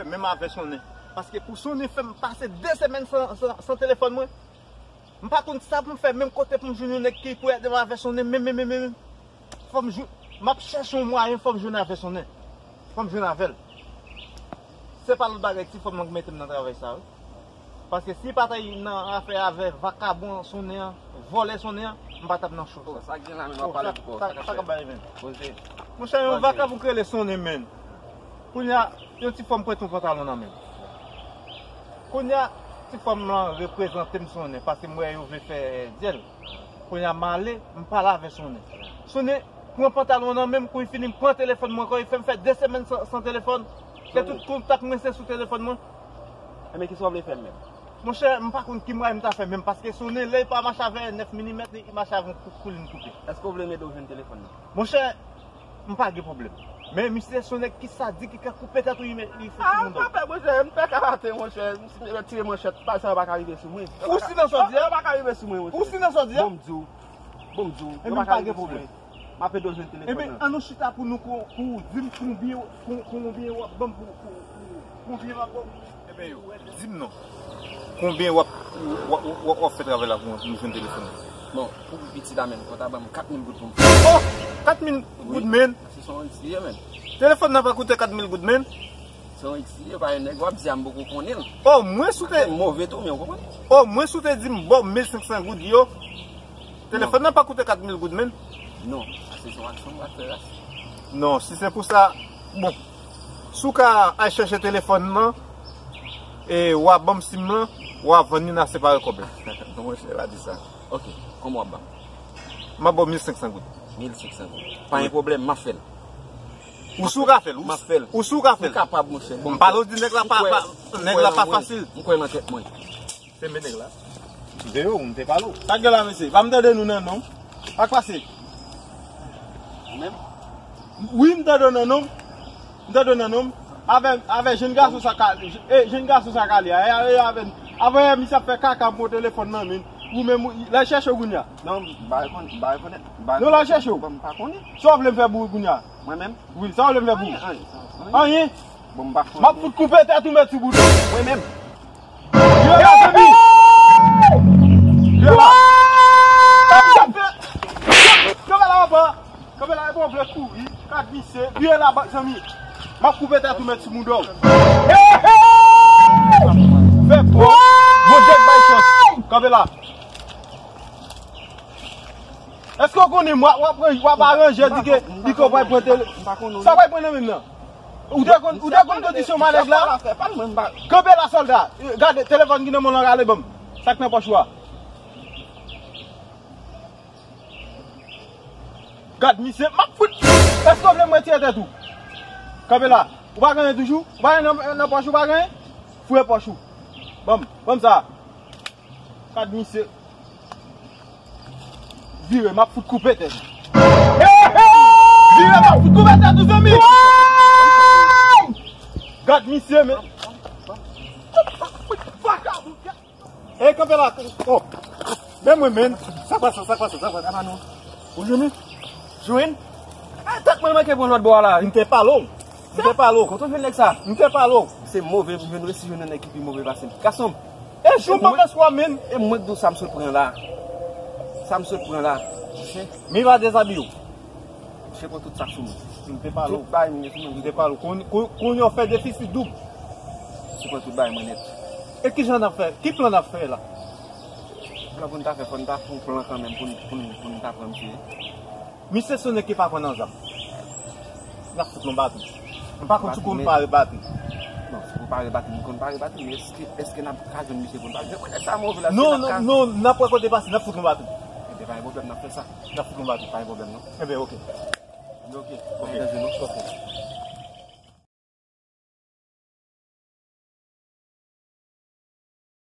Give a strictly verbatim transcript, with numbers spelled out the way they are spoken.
Menm avè Sonnen. Paske pou Sonnen fè m pase de semèn san, san, san telefòn mwen. M pa konn sa pou m fè, menm kote pou m jwenn yon nèg ki pou ede m avè Sonnen, menm, menm, menm, menm. Fò m jwenn, m ap chèche yon mwayen, fò m jwenn avè Sonnen. Fò m jwenn avè l. Se pa lòt bagay, ti fanm nan ki mete m nan travay sa, wi. Paske si pa ta nan afè avè vakabon Sonnen an, vòlè Sonnen an, m pa t ap nan cho sa. Sa k gen la menm, w ap pale pou kò w. Sa k ap bay menm. Monchè, yon vakabon k rele Sonnen menm. Kounye a, yon ti fanm pran tou pantalon nan men m. Kounye a, ti fanm lan reprezante m Sonnen, paske m wè yo vle fè dyèl. Kounye a, m ale, m pale avè Sonnen. Sonnen pran pantalon nan men m, kou li fini, m pran telefòn mwen ankò, li fè m fè de semèn san, san telefòn. Ke tout kontak mwen se sou telefòn mwen. Ebyen, kisa w vle fè m menm? Monchè, m pa konn ki mwayen m ta fè menm, paske Sonnen, lè li pa mache avè nèf milimèt, li, li mache avè yon kou, koulin koupe. Èske w vle m ede w jwenn telefòn nan? Monchè, m pa gen pwoblèm. Men misye se yon nèg ki sadik, ki ka koupe tèt ou, li, li fouti moun dòm. Ah, pa pè, monchè, m fè karate, monchè. M retire manchèt, pa sa yo pa ka rive sou mwen. Ou si nan sa w di a? Yo pa ka rive sou mwen, monchè. Ou si nan sa w di a? Bon, m di w. Bon, m di w. Yo pa ka rive sou mwen. M ap ede w jwenn telefòn nan. Ebyen, an nou chita pou nou, pou, pou w di m konbyen, kon-, konbyen w ap ban m pou, pou, pou, konbyen w ap ban m. Ebyen, yo, di m non. Konbyen w ap, w ap, w ap, w ap fè travay la pou nou jwenn telefòn nan? Bon, pou pi piti la menm, fò w ta ban m kat mil goud pou m fè. Oh! Kat mil goud, men? Se yon risk li ye, men. Telefòn nan pa koute kat mil goud, men? Se yon risk li ye, pa yon nèg w ap di a m poko konnen l. Oh, mwen si w te move tou, men w konprann? Oh, mwen si w te di m ba w mil senk san goud yo. Telefòn nan pa koute kat mil goud, men? Non, se yon aksyon m pral fè la. Non, si se pou sa, bon. Si w ka al chèche telefòn nan, e w a ban m sim lan, w a vann li, n a separe kòb la. Non, monchè, pa di sa. Ok, konbyen w ap ban m? M ap ba w mil senk san goud. Mil senk san goud. Pa gen pwoblèm, m ap fè l. Ou si w ka fè l? M ap fè l. Ou si w ka fè l? M kapab, monchè. Bon, m pale w di nèg la pa, pa, nèg la pa fasil. M kwè nan tèt mwen. Se men nèg la. Veye w, m te pale w. Sa k gen la, mesye? Pa m tande nou nan non. Sa k pase? Ou menm? Wi, m tande w nan non. M tande w nan non. Avè, avè jenn gason sa ka, e, jenn gason sa ka li a. E, e, avè, avè misye ap fè kaka pou telefòn nan men. Ou menm, ou, l al chèche w kounye a. Non, m pa rekonn-, m pa rekonèt. Non, l al chèche w. Bon, m pa konnen. Sa w vle m fè pou ou kounye a? Mwen menm? Wi, sa w vle m fè pou ou? Anyen, anyen, sa, anyen. Anyen? Bon, m pa konnen. M ap fout koupe tèt ou, mèt sou bout ou. Mwen menm. Vire la, zanmi. Vire la. Kanpe la, papa. Kanpe la, e bon, vle kouri. Gad misye. Vire la, zanmi. M ap koupe tèt ou, mèt sou mouda w. Fè bon. Bondye k bay chans. Kanpe la. Èske w konnen m w ap, w ap, w ap aranje di ke, di ke w pral pran tele-, sa w pral pran nan men m nan? Ou te konn, ou te konn kondisyon manèg la? Kanpe la, sòlda. Gade, telefòn ki nan men w lan, rale ban m. Sa k nan pòch ou a? Gad misye, m ap fout. Èske w vle m retire tèt ou? Kanpe la. Ou pa gen anyen toujou? Ou pa gen nan, nan pòch ou, pa gen anyen? Fouye pòch ou. Ban m, ban m sa. Gad misye. Vire, m ap fout koupe tèt ou. Vire, m ap fout koupe tèt ou, zanmi. Gad misye, men. Vakabon. E kanpe la. Oh. Men mwen, men. Sa k pase, sa k pase, sa k pase? Apa nou. Ou jwenn li? Jwenn? Ah, tèt mwen manke pran lòt bò a la. M te pale w. M te pale w. Kote w jwenn nèg sa? M te pale w. Se move pou jwenn, resi jwenn yon nèg ki pi move pase m. Gason m. E jou m pa fè swa, men. E mwen k di w sa m sot pran la. Sa m sot pran la. Monchè. Mi va dezabiye w. Monchè, pran tout sa k sou mwen. M te pale w. Tout bagay mwen gen sou mwen. M te pale w. Koun-, koun-, kounye a w fè defisi doub. Si pran tout bagay mwen nèt. E kijan n ap fè? Ki plan n ap fè la? Plan pou n ta fè, fò n ta fè yon plan kanmenm pou n, pou n, pou n ta pran misye. Misye se nèg ki pa pran nan zam. N ap fout nou batri. M pa konn si w konn pare batri. Non, si pou pare batri, m konn pare batri, men èske, èske n ap ka jwenn misye pou n pare? Mwen konn nèg sa move la. Non, non, non, n ap wè kote pase, n ap fout nou batri. Ebyen, pa gen pwoblèm, n ap fè sa. N ap fout nou batri. Pa gen pwoblèm, non. Ebyen, oke. Ebyen, oke. Oke. Oke.